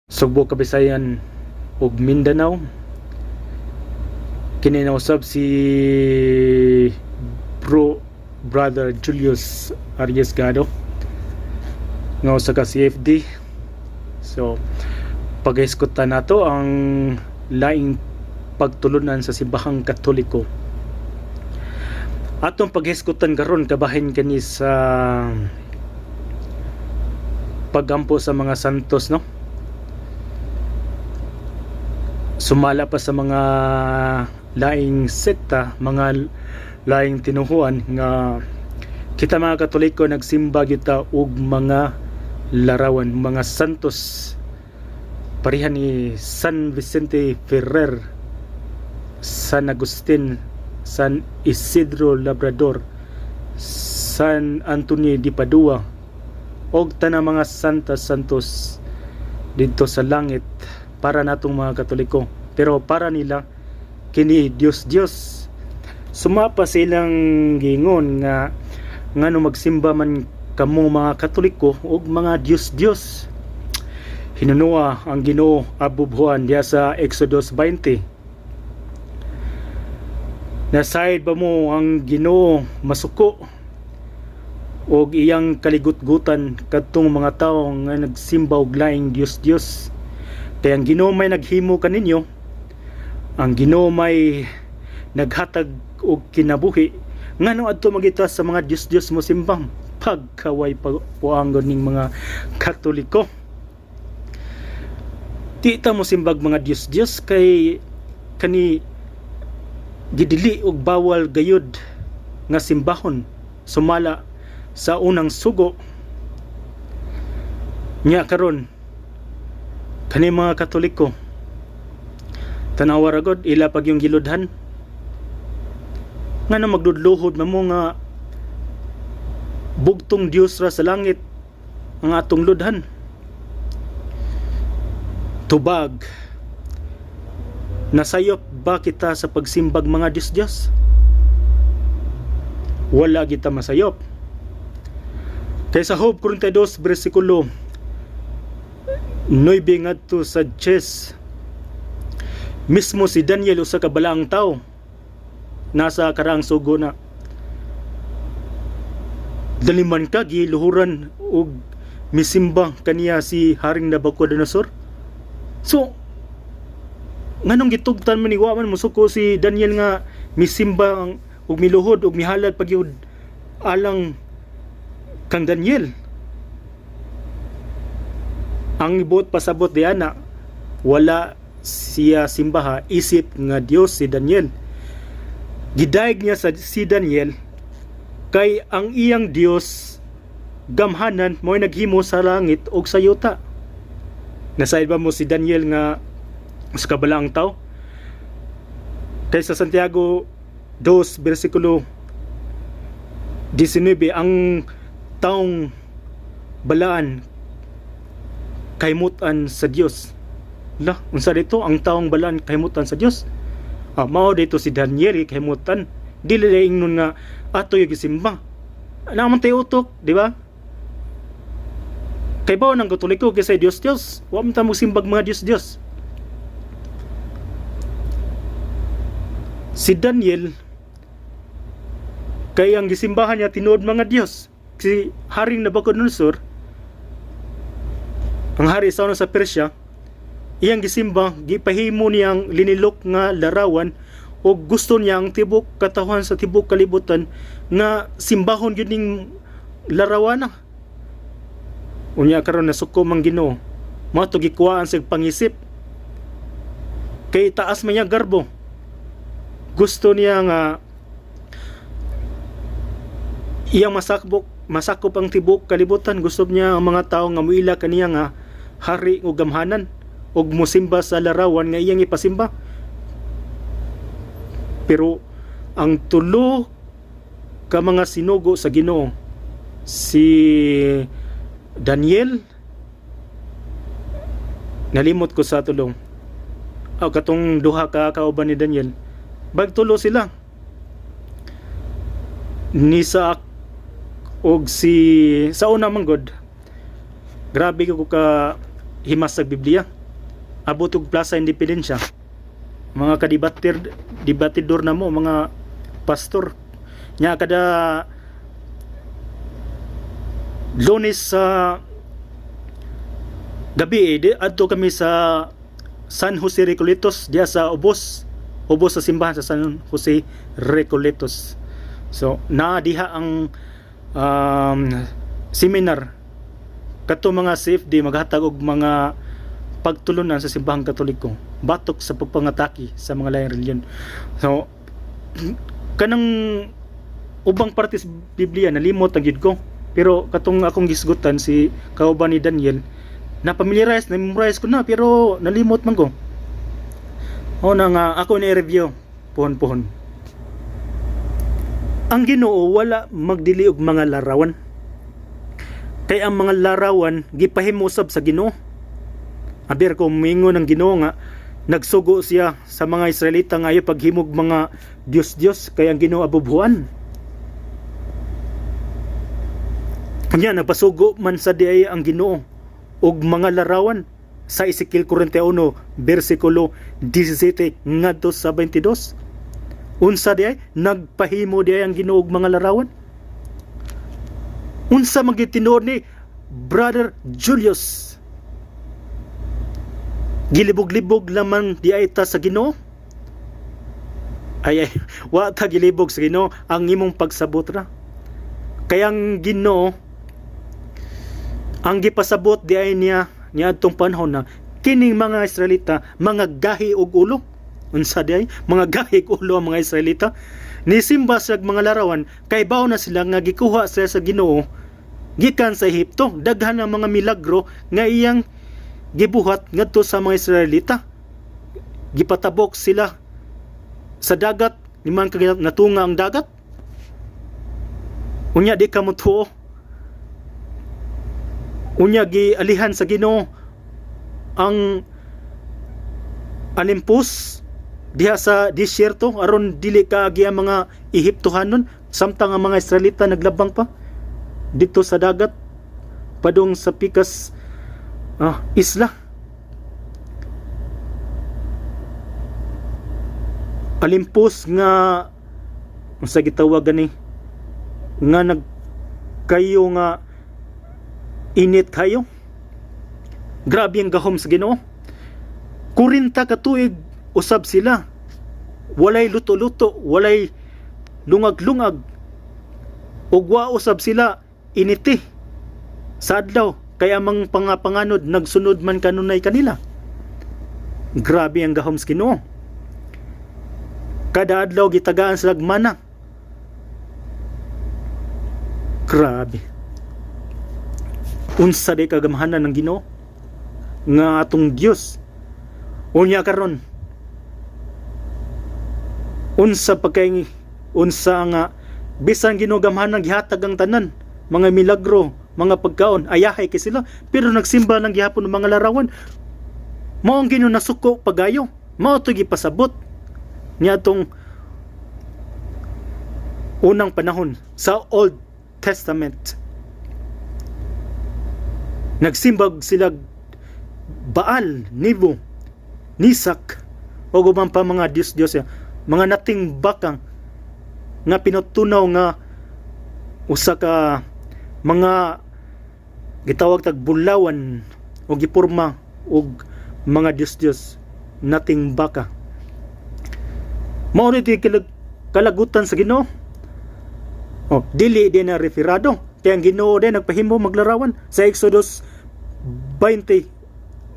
Sugbo, Kabisayan ug Mindanao. Kini na usab si bro Brother Julius Arriesgado nga usa ka CFD. So paghisgutan nato ang laing pagtulunan sa Simbahang Katoliko. Atong paghisgutan karon kabahin kani sa pagampo sa mga santos, no? Sumala pa sa mga laing sekta, mga laing tinuhuan nga kita mga Katoliko nagsimba kita og mga larawan, mga santos, pareha ni San Vicente Ferrer, San Agustin, San Isidro Labrador, San Antonio de Padua og tanang mga santa santos didto sa langit para natong mga Katoliko. Pero para nila kini Dios Dios. Sumapa silang gingon nga ngano magsimba man kamo mga Katoliko og mga Dios Dios. Hinunua ang Ginoo abubhuan diya sa Exodus 20. Nasayod ba mo ang Ginoo masuko og iyang kaligutgutan kadtong mga tawo nga nagsimba og laing Dios Dios? Kay ang Ginoo may naghimo kaninyo, ang Ginoo may naghatag og kinabuhi, ngano adto magita sa mga Dios Dios mo simbang? Pagkaway puangon ning mga Katoliko. Di ta mo simbag mga Dios Dios kay kani gidili og bawal gayud nga simbahon sumala sa unang sugo. Nya karon kani mga Katoliko, tanawa ra gud ila pag yung giludhan. Ngano magdudluhod man mo nga bugtong Dios ra sa langit ang atong ludhan? Tubag, nasayop ba kita sa pagsimbag mga Dios Dios? Wala kita masayop. Kay sa Job 42 bersikulo 9 ngadto sa 10, mismo si Daniel, usa ka balaang tawo, nasa karaang sugo na, daliman ka giluhuran og misimba kaniya si Haring Nabucodonosor. So nganong gitugtan man ni wa man musuko si Daniel nga misimba ang ug miluhod ug mihalad pagyud alang kang Daniel? Ang ibuot pasabot diana, wala siya simbaha isip nga Dios si Daniel. Gidayeg niya sa si Daniel kay ang iyang Dios gamhanan, mo'y naghimo sa langit ug sa yuta. Nasayod ba mo si Daniel nga sa kabalaang tao? Kay sa Santiago 2 bersikulo 19, ang taong balaan kahimutan sa Dios. La, unsa dito ang taong balaan kahimutan sa Dios? Ah, mao dito si Daniel kahimutan. Dili na ingnon nga ato yung gisimba. Naman tayo utok, di ba? Kay bawo ng Katoliko kaysa Dios Dios. Wa man ta mo simbag mga Dios Dios. Si Daniel kay ang gisimbahan niya tinuod mga Dios. Si Haring Nabucodonosor, ang hari sa una sa Persya, iyang gisimba, gipahimo niyang linilok nga larawan o gusto niya ang tibok katawhan sa tibok kalibutan nga simbahon gyud ning larawan na. Unya karon nasuko man Ginoo. Mao to gikuhaan sa pangisip. Kay taas man niya garbo. Gusto niya nga iyang masakop ang tibok kalibutan. Gusto niya ang mga tao nga muila kaniya nga hari o gamhanan ug musimba sa larawan nga iyang ipasimba. Pero ang tulo ka mga sinugo sa Ginoo, si Daniel, nalimot ko sa tulong. O katong duha ka kauban ni Daniel, bagtulo sila ni sa og si sa una man god. Grabe ko ka himas sa Biblia. Abot og Plaza Independencia. Mga kadibatir, debatidor na mo, mga pastor. Nya kada Lunes sa gabi eh, di, adto kami sa San Jose Recoletos diya sa ubos ubos sa simbahan sa San Jose Recoletos. So naa diha ang seminar kato mga CFD maghatag og mga pagtulunan sa simbahang Katoliko batok sa pagpangatake sa mga laing relihiyon. So kanang ubang parte sa Biblia nalimot ang gid ko, pero katong akong gisgutan si kauban ni Daniel na familiarize na memorize ko na, pero nalimot man ko. O na nga ako ni review pohon-pohon. Ang Ginoo wala magdili og mga larawan, kay ang mga larawan gipahimo sab sa Ginoo. Aber kung moingon ang Ginoo nga nagsugo siya sa mga Israelita nga ayaw paghimog mga Dios-Dios, kay ang Ginoo abubhuan. Unya nagpasugo man sa diay ang Ginoo og mga larawan sa Ezekiel 41 bersikulo 17 ngadto sa 22. Unsa diay nagpahimo diay ang Ginoo og mga larawan? Unsa man gyud tinuod ni Brother Julius? Gilibog-libog laman diay ta sa Ginoo? Ay ay, wa ta gilibog sa Ginoo, ang imong pagsabot ra. Kaya ang Ginoo ang gipasabot diay niya niadtong panahon na kining mga Israelita mga gahi og ulo. Unsa diay? Mga gahi og ulo ang mga Israelita. Nisimba sa mga larawan kay bawo na sila nga gikuha sila sa Ginoo gikan sa Ehipto. Daghan ang mga milagro nga iyang gibuhat ngadto sa mga Israelita. Gipatabok sila sa dagat, niman ka natunga ang dagat. Unya di ka motuo. Unya gialihan sa Ginoo ang alimpus diha sa disyerto aron dili kaagi ang mga Ehiptohanon, samtang ang mga Israelita naglabang pa dito sa dagat padung sa pikas isla. Alimpus nga unsa gitawag gani nga nagkayo nga init kayo. Grabe ang gahom sa Ginoo. 40 ka tuig usab sila. Walay luto-luto, walay lungag-lungag. Ug wa usab sila initi sa adlaw kay amang pangapanganod nagsunod man kanunay kanila. Grabe ang gahom sa Ginoo. Kada adlaw gitagaan sila mana. Grabe. Unsa day kagamhanan ng Ginoo nga atong Dios. Unya karon, unsa pa kay unsa nga bisan Ginoo gamhanan, gihatag ang tanan, mga milagro, mga pagkaon, ayahay kay sila, pero nagsimba lang gihapon ng mga larawan. Mao ang Ginoo nasuko pagayo. Mao to gipasabot niadtong unang panahon sa Old Testament. Nagsimbag sila Baal, Nebo, Nisak, o uban pa mga Diyos-Diyos, mga nating bakang nga pinutunaw nga usa ka mga gitawag tag bulawan o gipurma og mga Diyos-Diyos, nating baka. Mao ni kalagutan sa Ginoo. Oh, dili din na referado. Kaya ang Ginoo din nagpahimo maglarawan sa Exodus 20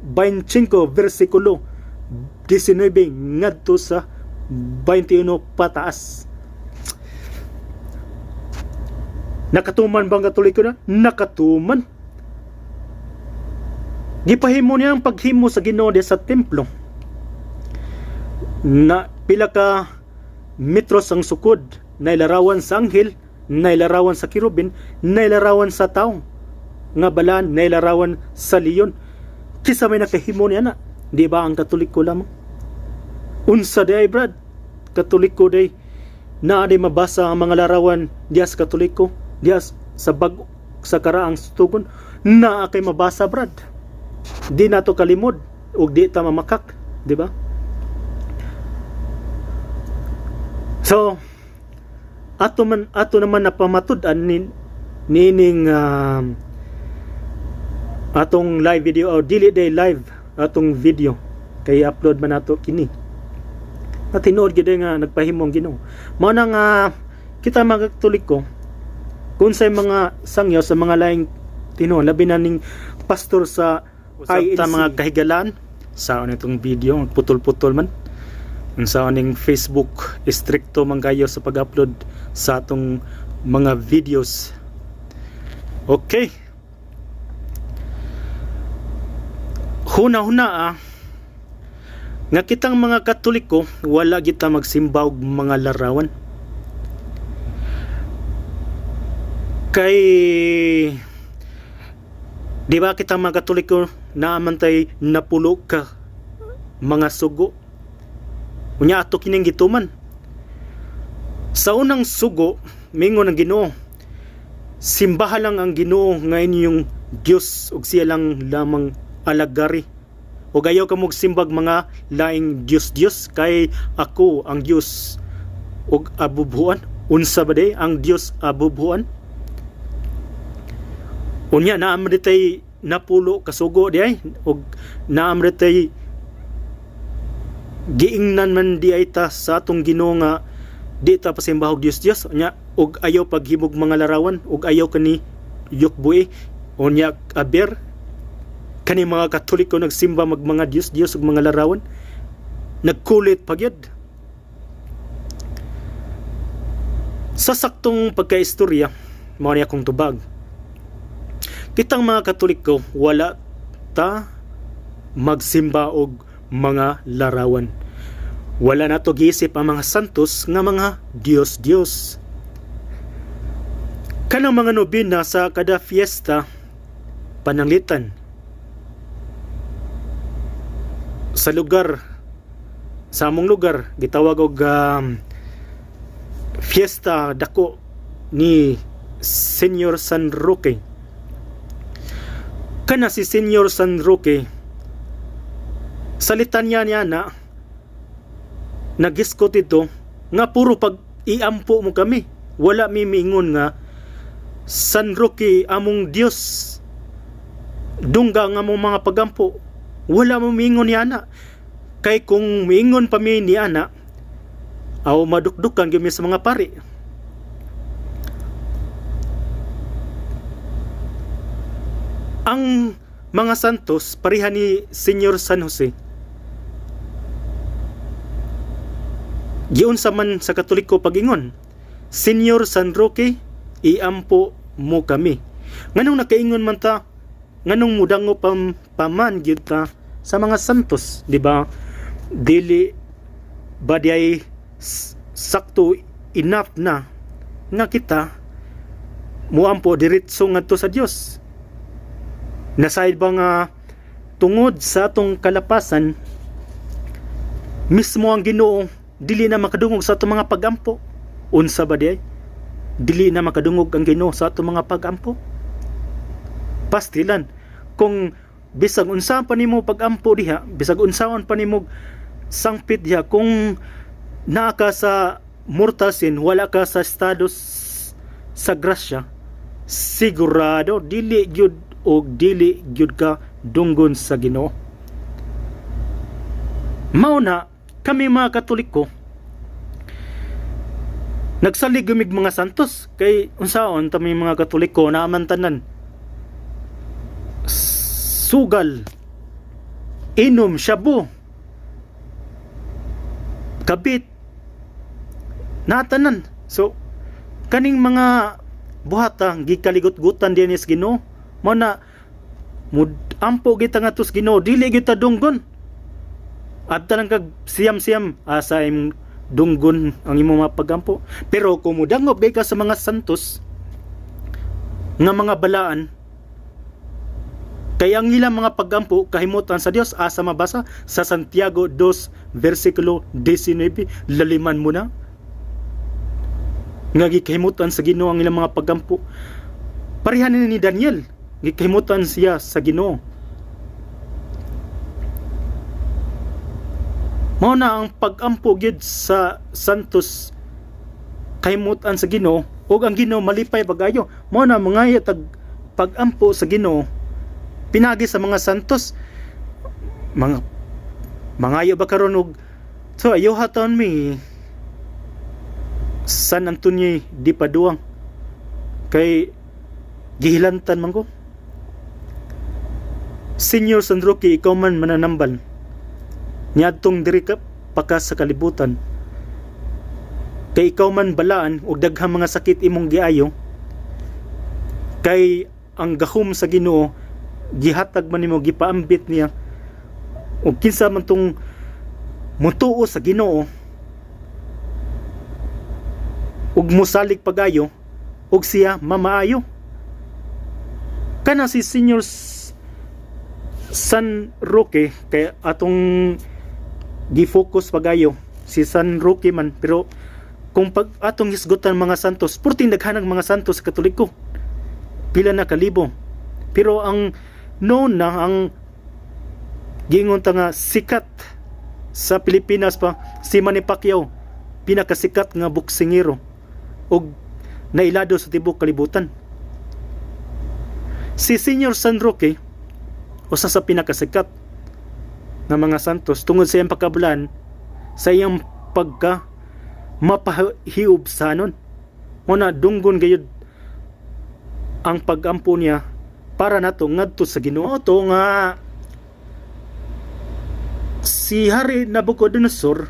25 versikulo 19 ngadto sa 21 pataas. Nakatuman bang Katoliko na? Nakatuman. Gipahimo niya ang paghimo sa Ginoo sa templo. Na pila ka metros ang sukod, nailarawan sa anghel, nailarawan sa kerubin, nailarawan sa tao nga balaan, nailarawan sa leon. Kisa may nakahimo niya na? Di ba ang Katoliko lamang? Unsa day, Brad? Katoliko day. Naa day mabasa ang mga larawan diya sa Katoliko, diya sa bag sa karaang tugon. Naa kay mabasa, Brad. Di nato kalimod. Ug di ta mamakak, di ba? So ato man, ato naman napamatud-an ni niining atong live video o dili day live atong video kay upload man nato kini na tinuod gyud nga nagpahimo ang Ginoo. Mao na nga kita mga Katoliko, kung sa mga sangyaw sa mga laing tinuod, labi na ning pastor sa Usab INC, mga kahigalaan sa itong video putol-putol man unsa ning Facebook, istrikto man kayo sa pag-upload sa atong mga videos. Okay, huna-huna nga kitang mga Katoliko wala kita magsimba og mga larawan kay di ba kitang mga Katoliko naa man tay napulo ka mga sugo? Unya ato kining gituman. Sa unang sugo, mingon ang Ginoo, "Simbaha lang ang Ginoo nga inyong Dios ug siya lang lamang alagari. Ug ayaw ka simbag mga laing Dios-Dios kay ako ang Dios ug abubuan." Unsa ba day ang Dios abubuan? Unya naa man tay napulo ka sugo di ay, ug naa man tay giingnan man di ay ta sa atong Ginoo nga di ta pasimbahog Dios Dios, unya ug ayaw paghimog mga larawan ug ayaw kani yukbui. Unya aber kani mga Katoliko nagsimba mag mga Dios Dios ug mga larawan, nagkulit pagyud. Sa saktong pagkaistorya, mao ni akong tubag: kitang mga Katoliko wala ta magsimba og mga larawan. Wala nato giisip ang mga santos nga mga Dios Dios. Kanang mga nobena sa kada fiesta pananglitan sa lugar, sa among lugar gitawag og fiesta dako ni Senyor San Roque. Kana si Senyor San Roque, sa litanya niya na nagiskot ito nga puro pag iampo mo kami, wala mi miingon nga San Roque among Dios, dungga nga among mga pagampo. Wala mo miingon niya na kay kung miingon pa mi ni ana, aw madukdukan gyud mi sa mga pari. Ang mga santos pareha ni Senyor San Jose, giunsa man sa Katoliko pagingon, "Senyor San Roque, iampo mo kami." Nganong nakaingon man ta? Nganong mudango paman gyud ta sa mga santos, di ba? Dili ba di ay sakto enough na nga kita muampo diretso ngadto sa Dios? Nasayod ba nga tungod sa atong kalapasan, mismo ang Ginoo dili na makadungog sa atong mga pagampo? Unsa ba di ay? Dili na makadungog ang Ginoo sa atong mga pagampo? Pastilan kung bisag unsa pa nimo pagampo diha, bisag unsaon pa nimo sangpit diha, kung naa ka sa mortal sin, wala ka sa estado sa grasya, sigurado dili gyud og dili gyud ka dunggon sa Ginoo. Mao na kami mga Katoliko nagsalig gumig mga santos kay unsaon ta mi mga Katoliko, naaman tanan sugal, inom, shabu, kabit, natanan. So kaning mga buhata gikaligot-gutan din is Ginoo. Mao na ampo kita nga sa Ginoo, dili gyud ta dunggon. Adta lang kag siyam-siyam, asa imong dunggon ang imong mga pagampo? Pero kung mudangop gay ka sa mga santos nga mga balaan kay ang ilang mga pagampo kahimutan sa Dios, asa mabasa? Sa Santiago 2 versikulo 19. Laliman mo na nga gikahimutan sa Ginoo ang ilang mga pagampo. Pareha ni Daniel, gikahimutan siya sa Ginoo. Mao na ang pag-ampo gyud sa santos kahimutan sa Ginoo ug ang Ginoo malipay pag-ayo. Mao na mangayo tag pag-ampo sa Ginoo pinagi sa mga santos. Mga mangayo ba karon og so ayoha taon mi San Antonio di Paduang kay gihilantan man ko. Senior San Roque, ikaw man mananambal niadtong diri ka pa ka sa kalibutan kay ikaw man balaan og daghang mga sakit imong giayo kay ang gahom sa Ginoo gihatag man nimo, gipaambit niya, ug kinsa man tong mutuo sa Ginoo ug musalig pagayo ug siya mamaayo. Kana si Senior San Roque, kay atong gi-focus pagayo si San Roque man, pero kung pag atong hisgutan mga santos, purting daghanang mga santos sa Katoliko, pila na kalibo. Pero ang known na, ang giingon ta nga sikat sa Pilipinas pa, si Manny Pacquiao, pinakasikat nga boksingero og nailado sa tibuok kalibutan. Si Senior San Roque usa sa pinakasikat nga mga santos tungod sa iyang pagkabalaan, sa iyang pagka mapahiub sa anon. Muna dunggon gayud ang pagampo niya para nato ngadto sa Ginoo. To nga si Hari Nabucodonosor,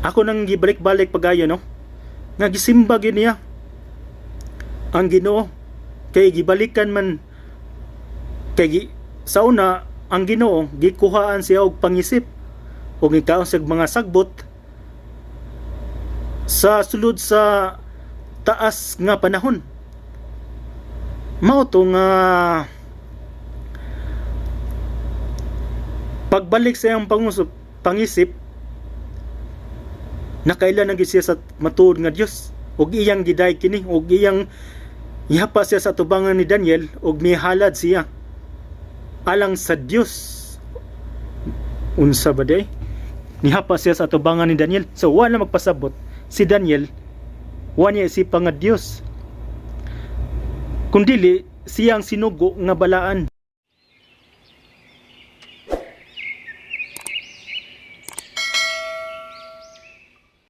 ako nang gibalik-balik pagayo, no, nga gisimba gyud niya ang Ginoo kay gibalikan man kay sa una ang Ginoo gikuhaan siya og pangisip ug gikaon siya og mga sagbot sa sulod sa taas nga panahon. Mao to nga pagbalik sa iyang pangisip, nakaila na gyud siya sa matuod nga Dios ug iyang giday kini ug iyang ihapa siya sa tubangan ni Daniel ug mihalad siya alang sa Dios. Unsa ba day nihapa siya sa atubangan ni Daniel? So wala magpasabot si Daniel, wa niya isipa nga Dios, kundili siya ang sinugo nga balaan.